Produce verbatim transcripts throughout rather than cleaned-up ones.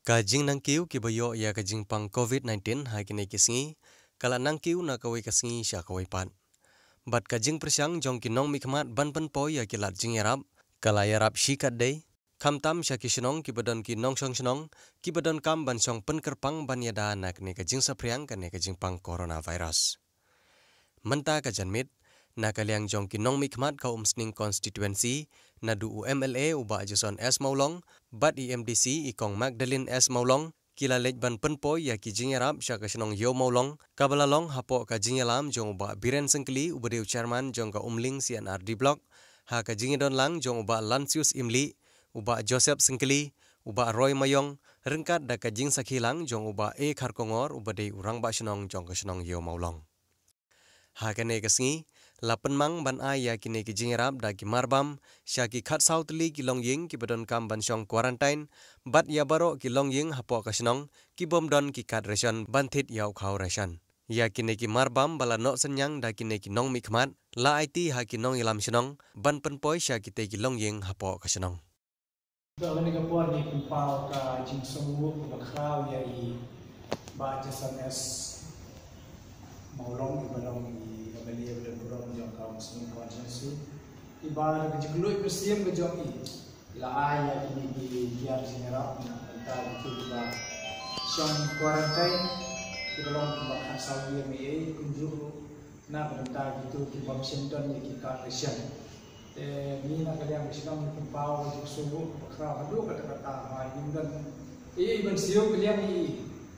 Ka jingnangkiew kiba ïoh ïa ka jingpang covid nineteen ha kine ki sngi ka la nangkiew na kawei ka sngi sha kawei pat. Bad ka jingpyrshang jong ki nongmihkhmat ban pynpoi ïa ki lad jingïarap ka la ïarap shikatdei, khamtam sha ki shnong kiba don ki nongshong shnong kiba donkam ban shong pynkyrpang ban ïada na kane ka jingsaphriang kane ka jingpang coronavirus. Mynta ka janmiet, na ka liang jong ki nongmihkhmat ka Umsning constituency, naduh u M L A u Bah Jason S Mawlong bad i M D C i Kong Magdalene S Mawlong, ki la leit ban pynpoi ïa ki jingïarap sha ka shnong Ïew Mawlong, kaba la long hapoh ka jingïalam jong u Bah Biren Syngkli uba dei u chairman jong ka Umling C and R D Block, ha ka jingïadon lang jong u Bah Lansius Imli, u Bah Joseph Syngkli, u Bah Roy Mayong, ryngkat da ka jingsakhi lang jong u Bah A Kharkongor uba dei u rangbah shnong jong ka shnong Ïew Mawlong. Ha kane ka sngi, la pynmang ban ai ïa kine ki jingïarap da ki marbam sha ki khatsaw tylli ki longïing kiba donkam ban shong quarantine, bad ïa baroh ki longïing hapoh ka shnong ki bym don ki kad ration ban thied ïa u khaw ration. Ïa kine ki marbam ba la noh synñiang da kine ki nongmihkhmat la aiti ha ki nongïalam shnong ban pynpoi sha kitei ki longïing hapoh ka shnong. Ba kane ka por ngi pynpaw ka jingsngewnguh kaba khraw ïa i Bah Jason S Mawlong, iba long i M L A ba don burom jong ka Umsning constituency. Iba da ka jingkylluid mynsiem ka jong i, i la ai ïa kine ki tiar jingïarap na ka bynta kito kiba shong quarantine, kiba long kiba khatsaw ïing ei ei, kumjuh ruh na ka bynta kito ki bym shym don ïa ki kad ration. Te ngi na ka liang ka shnong ngi pynpaw ka jingsngewnguh kaba khraw haduh katta katta, ba ngim don ei ei ban siew ka liang ei ei.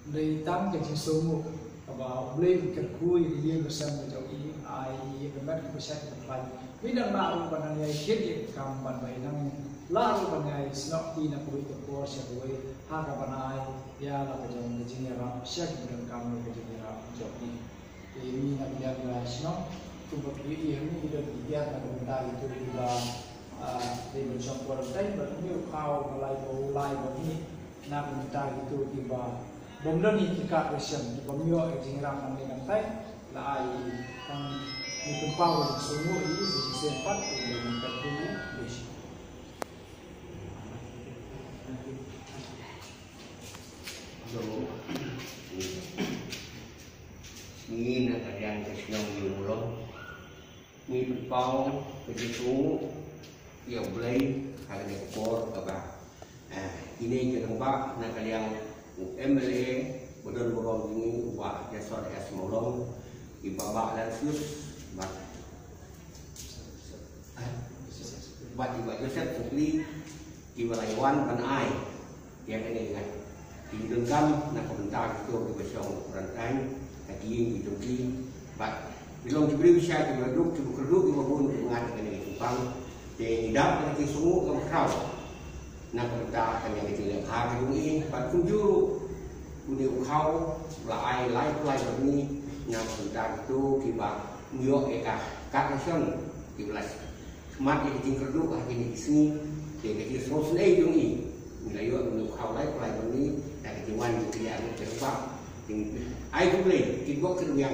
Hynrei tang ka jingsngewnguh kaba U Blei un kyrkhu ïa ka ïing ka sem ka jong i, ai ïa ka met kaba shait kaba khlaiñ. Ngi dang lah ruh ban nang ïai kit ïa ka kam ban bai nang lah ruh ban ïai snoh kti na kawei ka por sha kawei, ha kaba nang ai ïa la ka jong ka jingïarap sha kiba donkam ïa ka jingïarap jong i. Te ngi na ka liang ka shnong, kumba phi ïohi hangne ki don ki tiar na ka bynta kito kiba, ah, dei ban shong quarantine, bad une u khaw ba lai ba u lai ba une na ka bynta kito kiba bym don ïa ki kad ration, kiba ym ïoh ïa ka jingïarap nangne nangtai, la ai tang ngi pynpaw ka jingsngewnguh ïa i, sa shisien pat, ïa ka jingkyrkhu ïa i. So, ngi na ka liang ka shnong Ïew Mawlong, ngi pynpaw ka jingsngewnguh ïa U Blei ha kane ka por kaba, eh, kine ki rangbah na ka liang u M L A ba don burom jong ngi, u Bah Jason S Mawlong, i Bah Bah Lansius, bad, eh, bad i Bah Joseph Syngkli, kiba la ïa wan ban ai ïa kane ka jingdonkam na ka bynta kito kiba shong quarantine ha ki ïing ki jong ki, bad ki long ki briew shisha kiba duk kiba kyrduh kiba bun kiba ngat ha kane ka jingpang. Te ngi dap ka jingsngewnguh kaba khraw na ka bynta kane ka jingleh bha ka jong i, bad kumjuh ruh une u khaw la ai lai pynlai bad ngi na ka bynta kito kiba ym ïoh ïa ka kad ration, kiba la smat ïa ka jingkyrduh ha kine ki sngi. Te ka jingsngewsynei jong i, ngi la ïoh une u khaw lai pynlai bad ngi na ka jingwan jong ki arngut ki rangbah. Te ngi ai khublei, kit bok kit weng ïa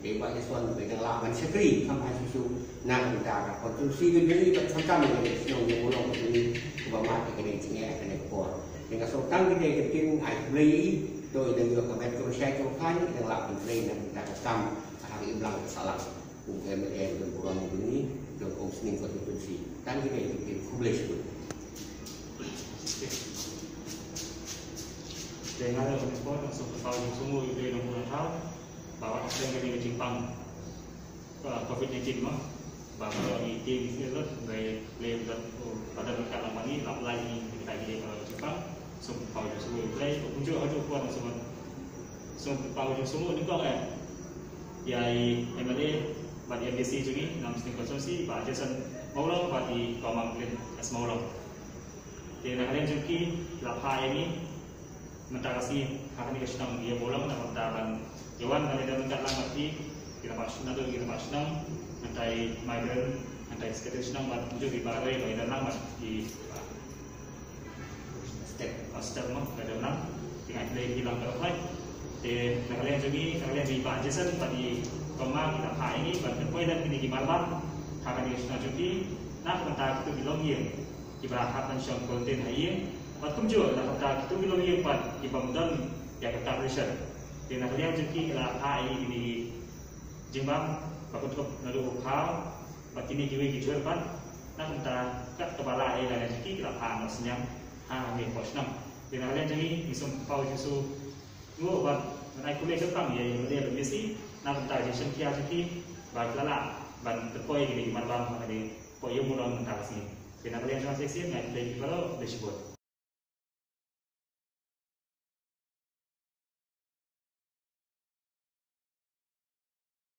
i Bah Jason ba i dang lah ban shakri kham bha shuh shuh na ka bynta ka constituency ka jong i, bad khamtam ïa ka shnong Ïew Mawlong ka jong i kaba mad ïa kane ka jingeh ha kane ka por. Te nga sngew tang kine ki ktien ai khublei ïa i, to i dang ïoh ka met kaba shai kaba khlaiñ, i dang lah ban trei na ka bynta ka kam ha ka imlang ka sahlang. Kum ka M L A jong ka burom jong ngi, jong ka Umsning constituency. Tang kine ki ktien, khublei shibun. Te nga ruh ha kane ka por nga sngewbha ban sngewbha ïa U Blei Nongbuh Nongthaw ba wat ha kane ka jingpang, ah, covid nineteen mo, ba baroh ngi ïeit ngi sngewbha lut, Blei, Blei ba don, ba don ryngkat lang bad ngi, lap lai ngi kita ki dei baroh ka jingpang. Sngewbha ban sngewbha ïa U Blei, kumjuh haduh ka por nga sngewbha, sngewbha ban sngewbha nyngkong eh ïa i M L A bad i M D C jong ngi na Umsning constituency, Bah Jason Mawlong bad i Kong Magdalene S Mawlong. Te na ka liang jong ki, la phah ïa ngi mynta ka sngi ha kane ka shnong Ïew Mawlong na ka bynta ban ïa wan ban ïadon ryngkat lang bad ki, ki rangbah shnong, ki rangbah shnong, mynta i Magdalene, mynta i Secretary shnong bad kumjuh i Bah Roy ba ïadon lang bad i, ah, Step, ah, Step mo, ba ïadon lang. Te nga ai khublei ïa ki lang baroh. Te na ka liang jong ngi, na ka liang jong i Bah Jason bad i Kong Mag, ki la phah ïa ngi ban pynpoi lem kine ki marbam ha kane ka shnong jong ki na ka bynta kito ki longïing kiba hap ban shong quarantine ha ïing, Bad kumjuh na ka bynta kito ki longïing pat ki bym don ïa ka tar pressure. Te na ka liang jong ki la phah ïa kine ki jingbam ba kynthup naduh u phaw bad kine kiwei ki jhur pat, na ka bynta kat kaba lah ïa la jong ki ki la phah noh synñiang ha kane ka por snem. Te na ka liang jong ngi ngi sngewbha ïa u Jisu, ngi ong bad ngan ai khublei kyrpang ïa i Maria bad Mercy na ka bynta ka jingshim khia jong ki ba ki la lah ban pynpoi ïa kine ki marbam ha kane ka por ïing burom mynta ka sngi. Te na ka liang jong nga shisien nga ai khublei ïa phi baroh, khublei shibun.